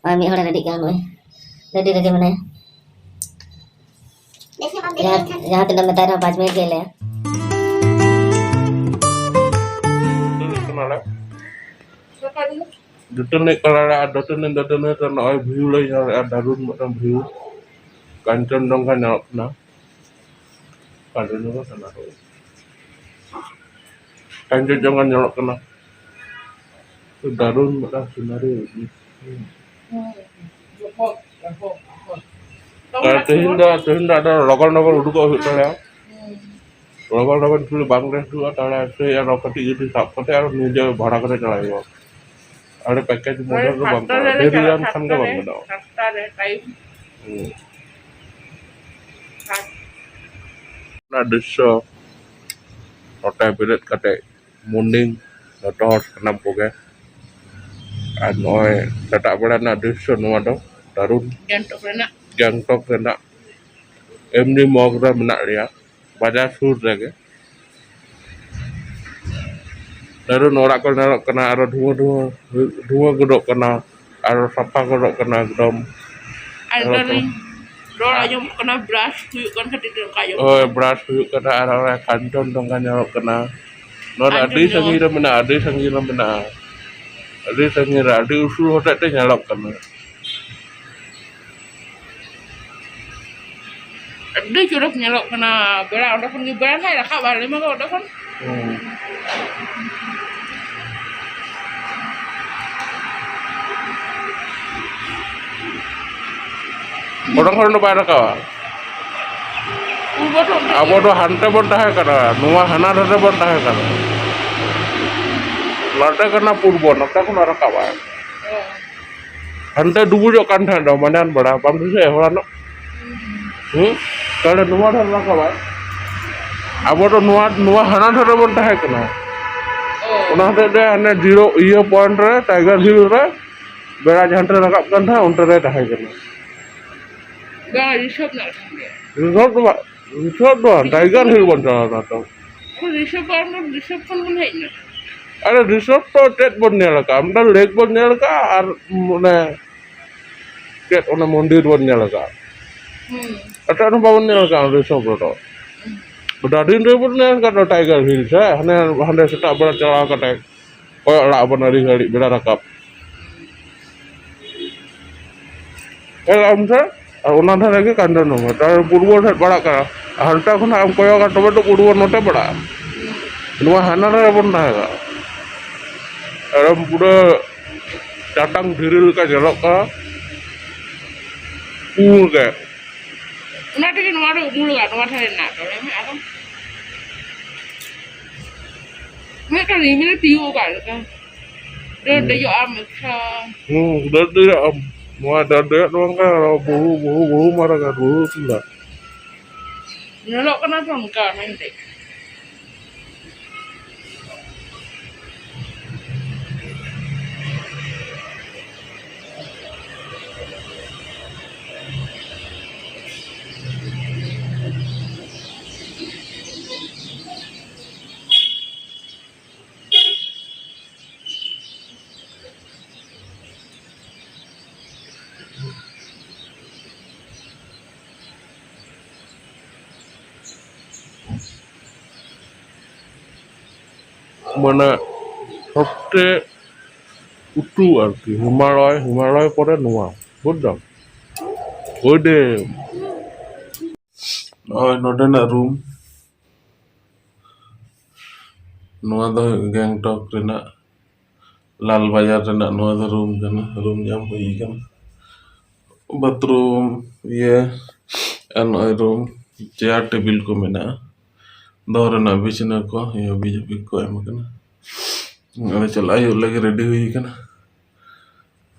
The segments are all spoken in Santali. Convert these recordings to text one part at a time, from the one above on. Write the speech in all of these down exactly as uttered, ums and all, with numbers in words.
ᱟᱨ ᱢᱤᱫ ᱦᱚᱲᱮ ᱨᱮᱰᱤᱜ ᱠᱟᱱᱟ, ᱱᱩᱭ ᱨᱮᱰᱤ ᱨᱮᱰᱤ ᱢᱮᱱᱟᱭᱟ᱾ ᱡᱟᱦᱟᱸ, ᱡᱟᱦᱟᱸ ᱛᱤᱱᱟᱹᱜ ᱢᱮᱛᱟᱭ ᱨᱮᱦᱚᱸ ᱯᱟᱸᱪ ᱢᱤᱱᱤᱴ ᱜᱮ ᱞᱟᱹᱭᱟ᱾ ᱫᱟᱹᱛᱟᱹᱱᱤ ᱠᱟᱱᱟᱞᱮ᱾ ᱫᱟᱹᱛᱟᱹᱱᱤ ᱠᱟᱱᱟᱞᱮ ᱟᱨ ᱫᱟᱹᱛᱟᱹᱱᱤ, ᱫᱟᱹᱛᱟᱹᱱᱤ ᱛᱮ ᱱᱚᱜᱼᱚᱭ ᱵᱷᱤᱭᱩ ᱞᱮ ᱧᱮᱞᱮᱫᱼᱟ, ᱫᱟᱨᱩᱱ ᱢᱤᱫᱴᱟᱝ ᱵᱷᱤᱭᱩ᱾ ᱠᱟᱧᱪᱚᱱᱡᱚᱝᱜᱷᱟ ᱧᱮᱞᱚᱜ ᱠᱟᱱᱟ᱾ ᱠᱟᱧᱪᱚᱱᱡᱚᱝᱜᱷᱟ ᱧᱮᱞᱚᱜ ᱠᱟᱱᱟ᱾ ᱫᱟᱨᱩᱱ ᱢᱤᱫᱴᱟᱝ ᱥᱤᱱᱟᱨᱤ᱾ ᱟᱨ ᱛᱮᱦᱮᱧ ᱫᱚ, ᱛᱮᱦᱮᱧ ᱫᱚ ᱟᱫᱚ ᱞᱚᱜᱚᱱ ᱞᱚᱜᱚᱱ ᱩᱰᱩᱠᱚᱜ ᱦᱩᱭᱩᱜ ᱛᱟᱞᱮᱭᱟ᱾ ᱞᱚᱜᱚᱱ ᱞᱚᱜᱚᱱ ᱡᱩᱫᱤ ᱵᱟᱝ ᱨᱮᱥᱴ ᱦᱩᱭᱩᱜᱼᱟ, ᱛᱟᱦᱚᱞᱮ ᱥᱮᱭ ᱟᱨᱚ ᱠᱟᱹᱴᱤᱡ ᱜᱟᱹᱰᱤ ᱥᱟᱵ ᱠᱟᱛᱮ ᱟᱨᱚ ᱱᱤᱡᱮ ᱵᱷᱟᱲᱟ ᱠᱟᱛᱮ ᱪᱟᱞᱟᱜ ᱦᱩᱭᱩᱜᱼᱟ᱾ ᱟᱨ ᱯᱮᱠᱮᱡᱽ ᱢᱚᱰᱮᱞ ᱫᱚ ᱵᱟᱝ ᱠᱟᱱᱟ, ᱰᱮᱨᱤ ᱞᱮᱱᱠᱷᱟᱱ ᱜᱮ ᱵᱟᱝ ᱜᱟᱱᱚᱜᱼᱟ᱾ ᱦᱩᱸ᱾ ᱚᱱᱟ ᱫᱨᱤᱥᱥᱚ ᱱᱚᱴᱟ ᱵᱮᱨᱮᱫ ᱠᱟᱛᱮ ᱢᱚᱨᱱᱤᱝ ᱡᱚᱛᱚ ᱦᱚᱲ ᱥᱟᱱᱟᱢ ᱠᱚᱜᱮ᱾ ᱟᱨ ᱱᱚᱜᱼᱚᱭ ᱥᱮᱛᱟᱜ ᱵᱮᱲᱟ ᱨᱮᱱᱟᱜ ᱫᱨᱤᱥᱥᱚ ᱱᱚᱣᱟ ᱫᱚ ᱫᱟᱨᱩᱱ᱾ ᱜᱮᱝᱴᱚᱠ ᱨᱮᱱᱟᱜ᱾ ᱜᱮᱝᱴᱚᱠ ᱨᱮᱱᱟᱜ ᱮᱢᱱᱤ ᱢᱚᱜᱽ ᱨᱮ ᱢᱮᱱᱟᱜ ᱞᱮᱭᱟ, ᱵᱟᱡᱟᱨ ᱥᱩᱨ ᱨᱮᱜᱮ᱾ ᱫᱟᱨᱩᱱ ᱚᱲᱟᱜ ᱠᱚ ᱧᱮᱞᱚᱜ ᱠᱟᱱᱟ, ᱟᱨᱚ ᱫᱷᱩᱣᱟᱹ ᱫᱷᱩᱣᱟᱹ, ᱫᱷᱩᱣᱟᱹ ᱜᱚᱫᱚᱜ ᱠᱟᱱᱟ, ᱟᱨᱚ ᱥᱟᱯᱷᱟ ᱜᱚᱫᱚᱜ ᱠᱟᱱᱟ ᱮᱠᱫᱚᱢ᱾ ᱟᱨ ᱧᱮᱞᱚᱜ ᱫᱟᱨᱩᱱ ᱠᱟᱱᱟ᱾ ᱨᱚᱲ ᱟᱸᱡᱚᱢᱚᱜ ᱠᱟᱱᱟ, ᱵᱨᱟᱥ ᱦᱩᱭᱩᱜ ᱠᱟᱱ ᱠᱷᱟᱹᱛᱤᱨ ᱛᱮ ᱚᱱᱠᱟ ᱟᱸᱡᱚᱢᱚᱜ ᱦᱳᱭ, ᱠᱟᱱᱟ᱾ ᱵᱨᱟᱥ ᱦᱩᱭᱩᱜ ᱠᱟᱱᱟ, ᱟᱨ ᱚᱱᱟ ᱠᱟᱧᱪᱚᱱᱡᱚᱝᱜᱷᱟ ᱧᱮᱞᱚᱜ ᱠᱟᱱᱟ᱾ ᱱᱚᱣᱟ ᱫᱚ ᱟᱹᱰᱤ ᱠᱟᱧᱪᱚᱱᱡᱚᱝᱜᱷᱟ᱾ ᱥᱟᱺᱜᱤᱧ ᱨᱮ ᱢᱮᱱᱟᱜᱼᱟ, ᱟᱹᱰᱤ ᱥᱟᱺᱜᱤᱧ ᱨᱮ ᱢᱮᱱᱟᱜᱼᱟ, ᱟᱹᱰᱤ ᱥᱟᱺᱜᱤᱧ ᱨᱮ, ᱟᱹᱰᱤ ᱩᱥᱩᱞ ᱦᱚᱛᱮᱡ ᱛᱮ ᱧᱮᱞᱚᱜ ᱠᱟᱱᱟ᱾ ᱟᱹᱰᱤ ᱪᱚᱨᱚᱠ ᱧᱮᱞᱚᱜ ᱠᱟᱱᱟ᱾ ᱵᱮᱲᱟ ᱚᱸᱰᱮ ᱠᱷᱚᱱ ᱜᱮ, ᱵᱮᱲᱟ ᱱᱟᱭ ᱨᱟᱠᱟᱵᱼᱟ, ᱞᱟᱹᱭ ᱢᱟ ᱚᱸᱰᱮ ᱠᱷᱚᱱ᱾ ᱦᱩᱸ᱾ ᱚᱸᱰᱮ ᱠᱷᱚᱱ ᱫᱚ ᱵᱟᱭ ᱨᱟᱠᱟᱵᱼᱟ᱾ ᱯᱩᱨᱵᱚ ᱴᱷᱮᱱ ᱟᱵᱚ ᱫᱚ ᱦᱟᱱᱛᱮ ᱵᱚᱱ ᱛᱟᱦᱮᱸ ᱠᱟᱱᱟ, ᱱᱚᱣᱟ ᱦᱟᱱᱟ ᱫᱷᱟᱨᱮ ᱵᱚᱱ ᱛᱟᱦᱮᱸ ᱠᱟᱱᱟ᱾ ᱱᱚᱛᱮ ᱠᱟᱱᱟ ᱯᱩᱨᱵᱚ, ᱱᱚᱛᱮ ᱠᱷᱚᱱ ᱨᱟᱠᱟᱵᱼᱟ᱾ ᱚ᱾ ᱦᱟᱱᱛᱮ ᱰᱩᱵᱩᱡᱚᱜ ᱠᱟᱱ ᱛᱟᱦᱮᱸᱫ ᱫᱚ ᱢᱟᱸᱡᱟᱱ ᱵᱮᱲᱟ, ᱵᱟᱢ ᱫᱤᱥᱟᱹᱭᱟ ᱦᱚᱞᱟᱱᱚᱜ? ᱦᱩᱸ? ᱛᱟᱦᱞᱮ ᱱᱚᱣᱟ ᱫᱷᱟᱨᱮ ᱨᱟᱠᱟᱵᱟᱭ᱾ ᱟᱵᱚ ᱫᱚ ᱱᱚᱣᱟ, ᱱᱚᱣᱟ ᱦᱟᱱᱟ ᱫᱷᱟᱨᱮ ᱵᱚᱱ ᱛᱟᱦᱮᱸ ᱠᱟᱱᱟ᱾ ᱚᱱᱟ ᱦᱚᱛᱮᱡ ᱛᱮ ᱦᱟᱱᱮ zero ᱤᱭᱟᱹ point ᱨᱮ, Tiger Hill ᱨᱮ, ᱵᱮᱲᱟ ᱡᱟᱦᱟᱸ ᱴᱷᱮᱱ ᱨᱟᱠᱟᱵ ᱠᱟᱱ ᱛᱟᱦᱮᱸᱫ, ᱚᱱᱛᱮ ᱨᱮ ᱛᱟᱦᱮᱸ ᱠᱟᱱᱟ᱾ ᱵᱟᱝ, ᱨᱤᱥᱟᱵ ᱧᱮᱞ ᱠᱟᱱ ᱜᱮᱭᱟ᱾ ᱨᱤᱥᱟᱵ ᱫᱚ ᱵᱟᱝ, ᱨᱤᱥᱟᱵ ᱫᱚ ᱵᱟᱝ, Tiger Hill ᱵᱚᱱ ᱪᱟᱞᱟᱣ ᱞᱮᱱᱟ ᱛᱚ᱾ ᱨᱤᱥᱟᱵ ᱵᱟᱝ, ᱨᱤᱥᱟᱵ ᱠᱷᱚᱱ ᱵᱚᱱ ᱦᱮᱡ ᱮᱱᱟ᱾ ᱟᱨᱮ, ᱨᱤᱥᱟᱵ ᱫᱚ ᱪᱮᱫ ᱵᱚᱱ ᱧᱮᱞ ᱟᱠᱟᱫᱼᱟ? ᱢᱤᱫᱴᱟᱝ lake ᱵᱚᱱ ᱧᱮᱞ ᱟᱠᱟᱫᱼᱟ ᱟᱨ ᱚᱱᱮ ᱪᱮᱫ ᱚᱱᱟ ᱢᱚᱱᱫᱤᱨ ᱵᱚᱱ ᱧᱮᱞ ᱟᱠᱟᱫᱼᱟ᱾ ᱦᱩᱸ᱾ ᱮᱴᱟᱜ ᱨᱮ ᱵᱟᱵᱚᱱ ᱧᱮᱞ ᱟᱠᱟᱫᱼᱟ ᱨᱤᱥᱚᱵ ᱨᱮᱫᱚ᱾ ᱦᱩᱸ᱾ ᱰᱟᱰᱤᱱ ᱨᱮᱵᱚᱱ ᱧᱮᱞ ᱟᱠᱟᱫ ᱫᱚ ᱴᱟᱭᱜᱟᱨ ᱦᱤᱞ ᱥᱮ, ᱦᱟᱱᱮ ᱦᱟᱸᱰᱮ ᱥᱮᱛᱟᱜ ᱵᱮᱲᱟ ᱪᱟᱞᱟᱣ ᱠᱟᱛᱮ ᱠᱚᱭᱚᱜ ᱞᱟᱜ ᱵᱚᱱ ᱟᱹᱰᱤ ᱜᱷᱟᱹᱲᱤᱡ ᱵᱮᱲᱟ ᱨᱟᱠᱟᱵ᱾ ᱦᱮᱡ ᱟᱢ ᱥᱮ, ᱟᱨ ᱚᱱᱟ ᱫᱷᱟᱨᱮ ᱜᱮ ᱠᱟᱧᱪᱚᱱᱡᱚᱝᱜᱷᱟ, ᱛᱟᱨ ᱯᱩᱨᱵᱚ ᱥᱮᱫ ᱯᱟᱲᱟᱜ ᱠᱟᱱᱟ᱾ ᱟᱨ ᱦᱟᱱᱛᱮ ᱠᱷᱚᱱᱟᱜ ᱮᱢ ᱠᱚᱭᱚᱜᱟ ᱛᱚᱵᱮ ᱛᱚ ᱯᱩᱨᱵᱚ ᱱᱚᱛᱮ ᱯᱟᱲᱟᱜᱼᱟ᱾ ᱱᱚᱣᱟ ᱦᱟᱱᱟ ᱨᱮ ᱵᱚᱱ ᱛᱟᱦᱮᱸ ᱠᱟᱱᱟ᱾ ᱮᱠᱫᱚᱢ ᱯᱩᱨᱟᱹ ᱪᱟᱴᱟᱝ ᱫᱷᱤᱨᱤ ᱞᱮᱠᱟ ᱧᱮᱞᱚᱜ ᱠᱟᱱᱟ᱾ ᱯᱩᱸᱲ ᱜᱮ᱾ ᱚᱱᱟ ᱛᱮᱜᱮ ᱱᱚᱣᱟ ᱫᱚ ᱩᱢᱩᱞ ᱜᱟᱱᱚᱜᱼᱟ, ᱱᱚᱣᱟ ᱫᱷᱟᱨᱮ ᱨᱮᱱᱟᱜ ᱫᱚ᱾ ᱞᱟᱹᱭ ᱢᱮ ᱟᱫᱚ᱾ ᱢᱤᱫᱴᱟᱝ ᱨᱤᱢᱤᱞ ᱛᱤᱭᱳᱜ ᱟᱠᱟᱫ ᱞᱮᱠᱟ᱾ ᱰᱟᱹᱨ ᱦᱩᱸ᱾ ᱰᱮᱡᱚᱜ ᱟᱢ ᱮᱠᱴᱷᱟ᱾ ᱦᱩᱸ, ᱰᱟᱹᱨ ᱰᱮᱡᱚᱜ ᱟᱢ᱾ ᱱᱚᱣᱟ ᱰᱟᱹᱨ ᱰᱮᱡᱚᱜ ᱫᱚ ᱵᱟᱝ ᱠᱟᱱᱟ, ᱵᱚᱦᱩ, ᱵᱚᱦᱩ, ᱵᱚᱦᱩ ᱢᱟᱨᱟᱝᱟ, ᱵᱚᱦᱩ ᱩᱥᱩᱞᱟ᱾ ᱧᱮᱞᱚᱜ ᱠᱟᱱᱟ ᱛᱚ ᱚᱱᱠᱟ, ᱚᱱᱟᱧ ᱞᱟᱹᱭ᱾ ᱢᱟᱱᱮ ᱥᱚᱵᱪᱮᱭᱮ ᱩᱸᱪᱩ ᱟᱨᱠᱤ, ᱦᱤᱢᱟᱞᱚᱭ, ᱦᱤᱢᱟᱞᱚᱭ ᱯᱚᱨᱮ ᱱᱚᱣᱟ, ᱵᱩᱡᱽ ᱫᱟᱢ? ᱳᱭ ᱰᱮᱢ᱾ ᱱᱚᱜᱼᱚᱭ ᱱᱚᱰᱮᱱᱟᱜ ᱨᱩᱢ, ᱱᱚᱣᱟ ᱫᱚ ᱜᱮᱝᱴᱚᱠ ᱨᱮᱱᱟᱜ ᱞᱟᱞ ᱵᱟᱡᱟᱨ ᱨᱮᱱᱟᱜ ᱱᱚᱣᱟ ᱫᱚ ᱨᱩᱢ ᱠᱟᱱᱟ, ᱨᱩᱢ ᱧᱟᱢ ᱦᱩᱭ ᱠᱟᱱᱟ᱾ ᱵᱟᱛᱷᱨᱩᱢ, ᱤᱭᱟᱹ, ᱟᱨ ᱱᱚᱜᱼᱚᱭ ᱨᱩᱢ, ᱪᱮᱭᱟᱨ ᱴᱮᱵᱤᱞ ᱠᱚ ᱢᱮᱱᱟᱜᱼᱟ, ᱫᱚᱦᱚ ᱨᱮᱱᱟᱜ ᱵᱤᱪᱷᱱᱟᱹ ᱠᱚ, ᱤᱭᱟᱹ, ᱵᱤᱪᱷᱱᱟᱹ ᱠᱚ ᱮᱢ ᱟᱠᱟᱱᱟ᱾ ᱟᱫᱚ ᱪᱟᱞᱟᱜ ᱦᱩᱭᱩᱜ ᱞᱟᱹᱜᱤᱫ ᱨᱮᱰᱤ ᱦᱩᱭ ᱠᱟᱱᱟ᱾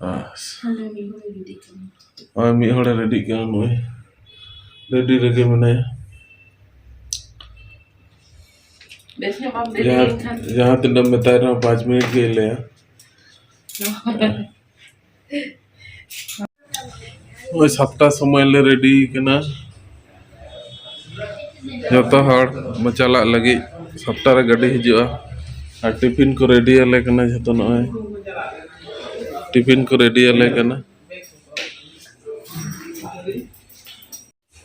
ᱵᱟᱥ᱾ ᱦᱟᱸᱰᱮ ᱢᱤᱫ ᱦᱚᱲᱮ ᱨᱮᱰᱤᱜ ᱠᱟᱱᱟ᱾ ᱱᱚᱜᱼᱚᱭ ᱢᱤᱫ ᱦᱚᱲᱮ ᱨᱮᱰᱤᱜ ᱠᱟᱱᱟ, ᱱᱩᱭ ᱨᱮᱰᱤ ᱨᱮᱜᱮ ᱢᱮᱱᱟᱭᱟ᱾ ᱵᱮᱥ ᱧᱚᱜ ᱵᱟᱢ ᱨᱮᱰᱤ ᱡᱟᱦᱟᱸ, ᱞᱮᱱᱠᱷᱟᱱ᱾ ᱡᱟᱦᱟᱸ ᱛᱤᱱᱟᱹᱜ ᱮᱢ ᱢᱮᱛᱟᱭ ᱨᱮᱦᱚᱸ ᱯᱟᱸᱪ ᱢᱤᱱᱤᱴ ᱜᱮᱭ ᱞᱟᱹᱭᱟ᱾ ᱳᱭ ᱥᱟᱛᱴᱟ ᱥᱚᱢᱚᱭ ᱞᱮ ᱨᱮᱰᱤ ᱠᱟᱱᱟ᱾ ᱡᱚᱛᱚ ᱦᱚᱲ ᱪᱟᱞᱟᱜ ᱞᱟᱹᱜᱤᱫ ᱥᱟᱛᱴᱟ ᱨᱮ ᱜᱟᱹᱰᱤ ᱦᱤᱡᱩᱜᱼᱟ᱾ ᱟᱨ ᱴᱤᱯᱷᱤᱱ ᱠᱚ ᱨᱮᱰᱤ ᱟᱞᱮ ᱠᱟᱱᱟ ᱡᱚᱛᱚ, ᱱᱚᱜᱼᱚᱭ ᱴᱤᱯᱷᱤᱱ ᱠᱚ ᱨᱮᱰᱤ ᱟᱞᱮ ᱠᱟᱱᱟ᱾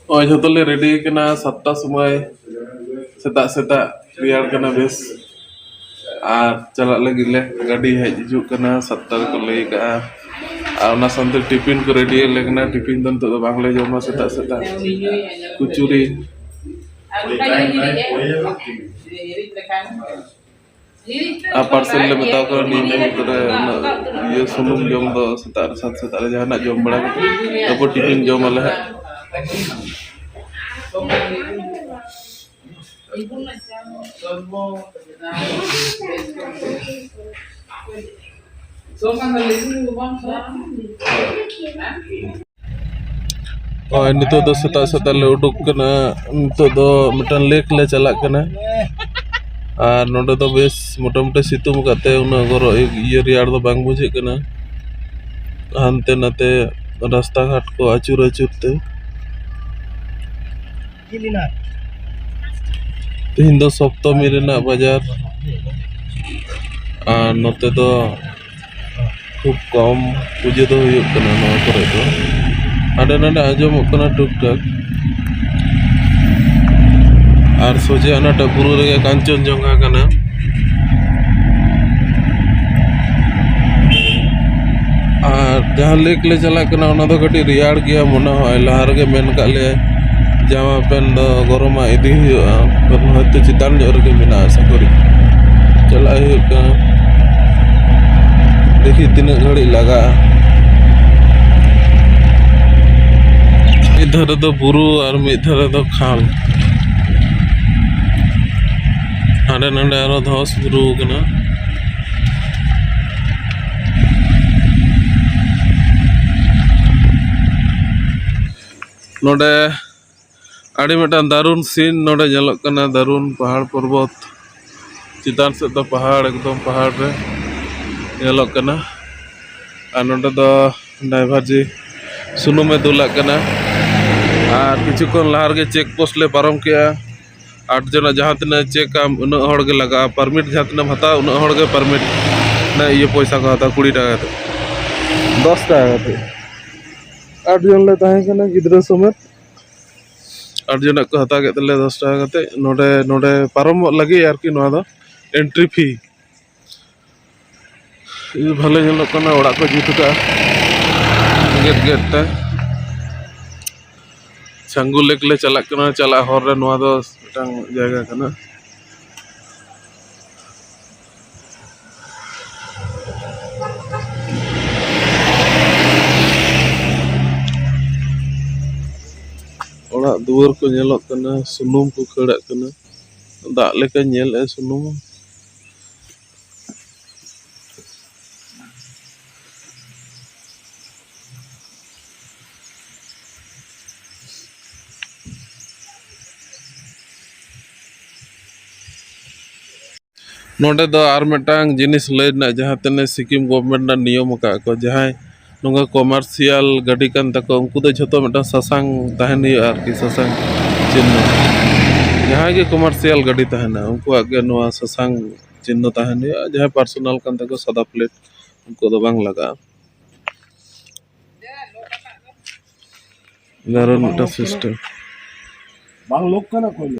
ᱱᱚᱜᱼᱚᱭ ᱡᱷᱚᱛᱚ ᱞᱮ ᱨᱮᱰᱤ ᱠᱟᱱᱟ, ᱥᱟᱛᱴᱟ ᱥᱚᱢᱚᱭ, ᱥᱮᱛᱟᱜ ᱥᱮᱛᱟᱜ ᱨᱮᱭᱟᱲ ᱠᱟᱱᱟ ᱵᱮᱥ᱾ ᱟᱨ ᱪᱟᱞᱟᱜ ᱞᱟᱹᱜᱤᱫ ᱞᱮ, ᱜᱟᱹᱰᱤ ᱦᱮᱡ ᱦᱤᱡᱩᱜ ᱠᱟᱱᱟ, ᱥᱟᱛᱴᱟ ᱨᱮᱠᱚ ᱞᱟᱹᱭ ᱠᱟᱜᱼᱟ᱾ ᱟᱨ ᱚᱱᱟ ᱥᱟᱶᱛᱮ ᱴᱤᱯᱤᱱ ᱠᱚ ᱨᱮᱰᱤ ᱟᱞᱮ ᱠᱟᱱᱟ᱾ ᱴᱤᱯᱤᱱ ᱫᱚ ᱱᱤᱛᱚᱜ ᱫᱚ ᱵᱟᱝᱞᱮ ᱡᱚᱢᱟ ᱥᱮᱛᱟᱜ ᱥᱮᱛᱟᱜ, ᱠᱩᱪᱩᱨᱤ᱾ ᱟᱨ ᱯᱟᱨᱥᱮᱞ ᱞᱮ ᱢᱮᱛᱟᱣ ᱠᱚᱣᱟ, ᱱᱤᱭᱟᱹ ᱴᱟᱭᱤᱢ ᱠᱚᱨᱮ ᱩᱱᱟᱹᱜ ᱤᱭᱟᱹ ᱥᱩᱱᱩᱢ ᱡᱚᱢ ᱫᱚ ᱥᱮᱛᱟᱜ ᱨᱮ, ᱥᱟᱛ ᱥᱮᱛᱟᱜ ᱨᱮ ᱡᱟᱦᱟᱱᱟᱜ ᱡᱚᱢ ᱵᱟᱲᱟ ᱠᱟᱛᱮ ᱛᱟᱨᱯᱚᱨ ᱴᱤᱯᱷᱤᱱ ᱡᱚᱢ ᱟᱞᱮ ᱦᱟᱸᱜ᱾ ᱦᱳᱭ, ᱱᱤᱛᱚᱜ ᱫᱚ ᱥᱮᱛᱟᱜ ᱥᱮᱛᱟᱜ ᱞᱮ ᱩᱰᱩᱠ ᱠᱟᱱᱟ᱾ ᱱᱤᱛᱚᱜ ᱫᱚ ᱢᱤᱫᱴᱟᱝ ᱞᱮᱠ ᱞᱮ ᱪᱟᱞᱟᱜ ᱠᱟᱱᱟ᱾ ᱟᱨ ᱱᱚᱰᱮ ᱫᱚ ᱵᱮᱥ ᱢᱚᱴᱟᱢᱩᱴᱤ ᱥᱤᱛᱩᱝ ᱟᱠᱟᱫ ᱛᱮ ᱩᱱᱟᱹᱜ ᱜᱚᱨᱚ-, ᱤᱭᱟᱹ ᱨᱮᱭᱟᱲ ᱫᱚ ᱵᱟᱝ ᱵᱩᱡᱷᱟᱹᱜ ᱠᱟᱱᱟ᱾ ᱦᱟᱱᱛᱮ ᱱᱟᱛᱮ ᱨᱟᱥᱛᱟ ᱜᱷᱟᱴ ᱠᱚ ᱟᱹᱪᱩᱨ ᱟᱹᱪᱩᱨ ᱛᱮ᱾ ᱛᱮᱦᱮᱧ ᱫᱚ ᱥᱚᱯᱛᱚᱢᱤ ᱨᱮᱱᱟᱜ ᱵᱟᱡᱟᱨ᱾ ᱟᱨ ᱱᱚᱛᱮ ᱫᱚ ᱠᱷᱩᱵ ᱠᱚᱢ ᱯᱩᱡᱟᱹ ᱫᱚ ᱦᱩᱭᱩᱜ ᱠᱟᱱᱟ ᱱᱚᱣᱟ ᱠᱚᱨᱮ ᱫᱚ᱾ ᱦᱟᱸᱰᱮ ᱱᱟᱰᱮ ᱟᱸᱡᱚᱢᱚᱜ ᱠᱟᱱᱟ ᱴᱩᱠ ᱴᱟᱠ᱾ ᱟᱨ ᱥᱚᱡᱷᱮ ᱚᱱᱟᱴᱟᱜ ᱵᱩᱨᱩ ᱨᱮᱜᱮ ᱠᱟᱧᱪᱚᱱᱡᱚᱝᱜᱷᱟ ᱠᱟᱱᱟ᱾ ᱟᱨ ᱡᱟᱦᱟᱸ ᱞᱮᱠ ᱞᱮ ᱪᱟᱞᱟᱜ ᱠᱟᱱᱟ, ᱚᱱᱟ ᱫᱚ ᱠᱟᱹᱴᱤᱡ ᱨᱮᱭᱟᱲ ᱜᱮᱭᱟ ᱢᱚᱱᱮ ᱦᱚᱭ᱾ ᱞᱟᱦᱟ ᱨᱮᱜᱮ ᱢᱮᱱ ᱠᱟᱜ ᱞᱮᱭᱟ, ᱡᱟᱢᱟ ᱯᱮᱱ ᱫᱚ ᱜᱚᱨᱚᱢᱟᱜ ᱤᱫᱤ ᱦᱩᱭᱩᱜᱼᱟ, ᱠᱟᱨᱚᱱ ᱦᱚᱭᱛᱳ ᱪᱮᱛᱟᱱ ᱧᱚᱜ ᱨᱮᱜᱮ ᱢᱮᱱᱟᱜᱼᱟ, ᱟᱥᱟ ᱠᱚᱨᱤ᱾ ᱪᱟᱞᱟᱜ ᱦᱩᱭᱩᱜ ᱠᱟᱱᱟ, ᱫᱮᱠᱷᱤ ᱛᱤᱱᱟᱹᱜ ᱜᱷᱟᱹᱲᱤᱡ ᱞᱟᱜᱟᱜᱼᱟ᱾ ᱢᱤᱫ ᱫᱷᱟᱨᱮ ᱫᱚ ᱵᱩᱨᱩ ᱟᱨ ᱢᱤᱫ ᱫᱷᱟᱨᱮ ᱫᱚ ᱠᱷᱟᱞ᱾ ᱦᱟᱸᱰᱮ ᱱᱟᱰᱮ ᱟᱨᱚ ᱫᱷᱚᱥ ᱵᱩᱨᱩ ᱠᱟᱱᱟ᱾ ᱱᱚᱰᱮ ᱟᱹᱰᱤ ᱢᱤᱫᱴᱟᱝ ᱫᱟᱨᱩᱱ scene ᱱᱚᱰᱮ ᱧᱮᱞᱚᱜ ᱠᱟᱱᱟ, ᱫᱟᱨᱩᱱ ᱯᱟᱦᱟᱲ ᱯᱚᱨᱵᱚᱛ᱾ ᱪᱮᱛᱟᱱ ᱥᱮᱫ ᱫᱚ ᱯᱟᱦᱟᱲ, ᱮᱠᱫᱚᱢ ᱯᱟᱦᱟᱲ ᱨᱮ ᱧᱮᱞᱚᱜ ᱠᱟᱱᱟ᱾ ᱟᱨ ᱱᱚᱰᱮ ᱫᱚ ᱰᱨᱟᱭᱵᱷᱟᱨ ᱡᱤ ᱥᱩᱱᱩᱢᱮ ᱫᱩᱞᱟᱜ ᱠᱟᱱᱟ᱾ ᱟᱨ ᱠᱤᱪᱷᱩ ᱠᱷᱚᱱ ᱞᱟᱦᱟ ᱨᱮᱜᱮ check post ᱞᱮ ᱯᱟᱨᱚᱢ ᱠᱮᱜᱼᱟ᱾ ᱟᱴ ᱡᱚᱱᱟᱜ ᱡᱟᱦᱟᱸ ᱛᱤᱱᱟᱹᱜ check ᱟᱢ, ᱩᱱᱟᱹᱜ ᱦᱚᱲ ᱜᱮ ᱞᱟᱜᱟᱜᱼᱟ᱾ Permit ᱡᱟᱦᱟᱸ ᱛᱤᱱᱟᱹᱜ ᱮᱢ ᱦᱟᱛᱟᱣᱟ, ᱩᱱᱟᱹᱜ ᱦᱚᱲ ᱜᱮ permit ᱨᱮᱱᱟᱜ ᱤᱭᱟᱹ ᱯᱚᱭᱥᱟ ᱠᱚ ᱦᱟᱛᱟᱣᱟ, ᱠᱩᱲᱤ ᱴᱟᱠᱟ ᱠᱟᱛᱮ, ᱫᱚᱥ ᱴᱟᱠᱟ ᱠᱟᱛᱮ᱾ ᱟᱴ ᱡᱚᱱ ᱞᱮ ᱛᱟᱦᱮᱸ ᱠᱟᱱᱟ, ᱜᱤᱫᱽᱨᱟᱹ ᱥᱚᱢᱮᱛ᱾ ᱟᱴ ᱡᱚᱱᱟᱜ ᱠᱚ ᱦᱟᱛᱟᱣ ᱠᱮᱫ ᱛᱟᱞᱮᱭᱟ ᱫᱚᱥ ᱴᱟᱠᱟ ᱠᱟᱛᱮ᱾ ᱱᱚᱰᱮ ᱱᱚᱰᱮ ᱯᱟᱨᱚᱢᱚᱜ ᱞᱟᱹᱜᱤᱫ ᱟᱨᱠᱤ ᱱᱚᱣᱟ ᱫᱚ entry fee᱾ ᱵᱷᱟᱞᱮ ᱧᱮᱞᱚᱜ ᱠᱟᱱᱟ, ᱚᱲᱟᱜ ᱠᱚ ᱡᱩᱛ ᱟᱠᱟᱫᱼᱟ, ᱜᱮᱴ ᱜᱮᱴ ᱛᱮ᱾ ᱪᱷᱟᱝᱜᱩ ᱞᱮᱠ ᱞᱮ ᱪᱟᱞᱟᱜ ᱠᱟᱱᱟ᱾ ᱪᱟᱞᱟᱜ ᱦᱚᱨ ᱨᱮ ᱱᱚᱣᱟ ᱫᱚ ᱢᱤᱫᱴᱟᱝ ᱡᱟᱭᱜᱟ ᱠᱟᱱᱟ᱾ ᱚᱲᱟᱜ ᱫᱩᱣᱟᱹᱨ ᱠᱚ ᱧᱮᱞᱚᱜ ᱠᱟᱱᱟ, ᱥᱩᱱᱩᱢ ᱠᱚ ᱠᱷᱟᱹᱲᱟᱜ ᱠᱟᱱᱟ, ᱫᱟᱜ ᱞᱮᱠᱟ ᱧᱮᱞᱮᱜᱼᱟ ᱥᱩᱱᱩᱢ᱾ ᱱᱚᱰᱮ ᱫᱚ ᱟᱨ ᱢᱤᱫᱴᱟᱝ ᱡᱤᱱᱤᱥ ᱞᱟᱹᱭ ᱨᱮᱱᱟᱜ, ᱡᱟᱦᱟᱸ ᱛᱤᱱᱟᱹᱜ ᱥᱤᱠᱤᱢ ᱜᱚᱵᱷᱢᱮᱱᱴ ᱨᱮᱱᱟᱜ ᱱᱤᱭᱚᱢ ᱟᱠᱟᱫ ᱠᱚ, ᱡᱟᱦᱟᱸᱭ ᱱᱚᱝᱠᱟ ᱠᱚᱢᱟᱨᱥᱤᱭᱟᱞ ᱜᱟᱹᱰᱤ ᱠᱟᱱ ᱛᱟᱠᱚ, ᱩᱱᱠᱩ ᱫᱚ ᱡᱷᱚᱛᱚ ᱢᱤᱫᱴᱟᱝ ᱥᱟᱥᱟᱝ ᱛᱟᱦᱮᱱ ᱦᱩᱭᱩᱜᱼᱟ ᱟᱨᱠᱤ, ᱥᱟᱥᱟᱝ ᱪᱤᱱᱦᱟᱹ᱾ ᱡᱟᱦᱟᱸᱭ ᱜᱮ ᱠᱚᱢᱟᱨᱥᱤᱭᱟᱞ ᱜᱟᱹᱰᱤ ᱛᱟᱦᱮᱱᱟ, ᱩᱱᱠᱩᱣᱟᱜ ᱜᱮ ᱱᱚᱣᱟ ᱥᱟᱥᱟᱝ ᱪᱤᱱᱦᱟᱹ ᱛᱟᱦᱮᱱ ᱦᱩᱭᱩᱜᱼᱟ᱾ ᱡᱟᱦᱟᱸᱭ ᱯᱟᱨᱥᱚᱱᱟᱞ ᱠᱟᱱ ᱛᱟᱠᱚ, ᱥᱟᱫᱟ ᱯᱞᱮᱴ, ᱩᱱᱠᱩ ᱫᱚ ᱵᱟᱝ ᱞᱟᱜᱟᱜᱼᱟ᱾ ᱫᱟᱨᱩᱱ ᱢᱤᱫᱴᱟᱝ ᱥᱤᱥᱴᱮᱢ᱾ ᱵᱟᱝ ᱞᱳᱠ ᱠᱟᱱᱟ ᱠᱚ᱾